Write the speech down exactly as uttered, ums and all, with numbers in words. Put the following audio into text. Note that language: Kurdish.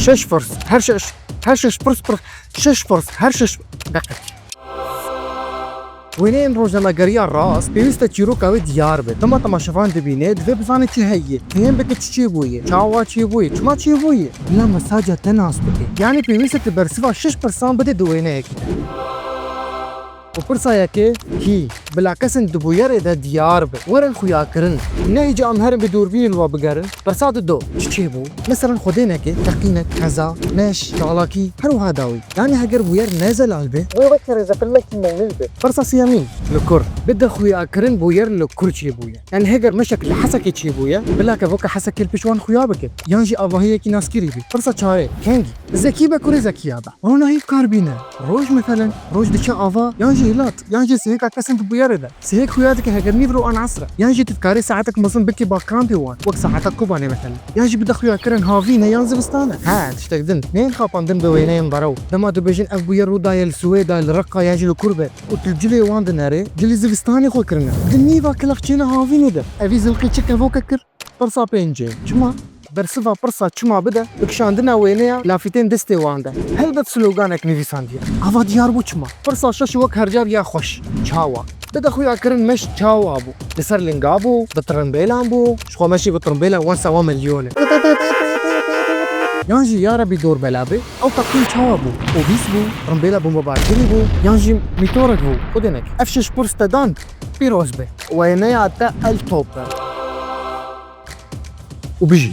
Şeş pirs, her şeş, her şeş pirs, pirs, şeş pirs, her şeş. Deqe. Wêneyên rojnamegeriya rast pêwîst e çîroka wê diyar be. Dema temaşevan dibîne, divê bizane çi heye, fêhm bike çi çêbûye, çawa çêbûye, çima çêbûye. Bila mesaja te nas bike. Yanî pêwîst e tu bersiva şeş pirsan bide di wêneyekê de. Û pirsa yekê, hî, bila kesên di bûyerê de diyar be. Werin xuyakirin. Nehî ca em herin bi dûrbînê li we bigerin. Pirsa dido, çi çêbû? Meselan, xwedênekê, teqînek, qeza, meş, çalakî, her wiha dawî. Yanî heger bûyer ne zelal be, wê weke rêzefîlmekî menî be. Pirsa siyemîn, li kur. Bide xuyakirin bûyer li kur çêbûye. Yanî heger meşek li Hesekê çêbûye, bila kevok Hesekê li pêş wan xuya bike. Yan jî avahiyekî naskirî bî. Pirsa çarê, kengî. Zekî be kurê zekiya be. Ronahî bi kar bîne. Roj meselen, roj diçe ava, yan jî hilat, yan jî sihêka kesên di bûyerê de. Sihêk xuya dike heger nîvro an esre. Yan jî tu dikarî saetek mezin bikî ba kampê wan. Wek saeta Kobanê meselen. Yan jî bide xuya kirin havîn e yan zivistan e. He, tiştek din. Neyên xapandin bi wêneyên berew. Dema dibêjin ev bûyer rû daye li Swêda, li Reqa yan jî li kur be. Û tu cilê wan dinerê, cilî zivistanê xwe kirine. Di nîva kilexçêna havînê de. Evî zilqî çi kevoke kir? Pirsa pêncê. Çima? Bersiva pirsa çima bide, bi kişandina wêneya lafîtên destê wan de. Helbet sloganek nivîsandiye. Ava diyar bû çima. Pirsa şeş wek her car ya xweş. Çawa? Bide xuya kirin meş çawa bû. Li ser linga bû, bi tirimbêlan bû. Ji xwe meşî bi tirimbêlan wan sewa milyon e. Yan jî ya Rebî dor bela bê. Ew teqîn çawa bû? Obîs bû, tirimbêla bombebarkirî bû, yan jî mîtorek bû. Xwedênek. Ev şeş pirs te dan, pîroz be. Wêneya te el top e. Û bijî.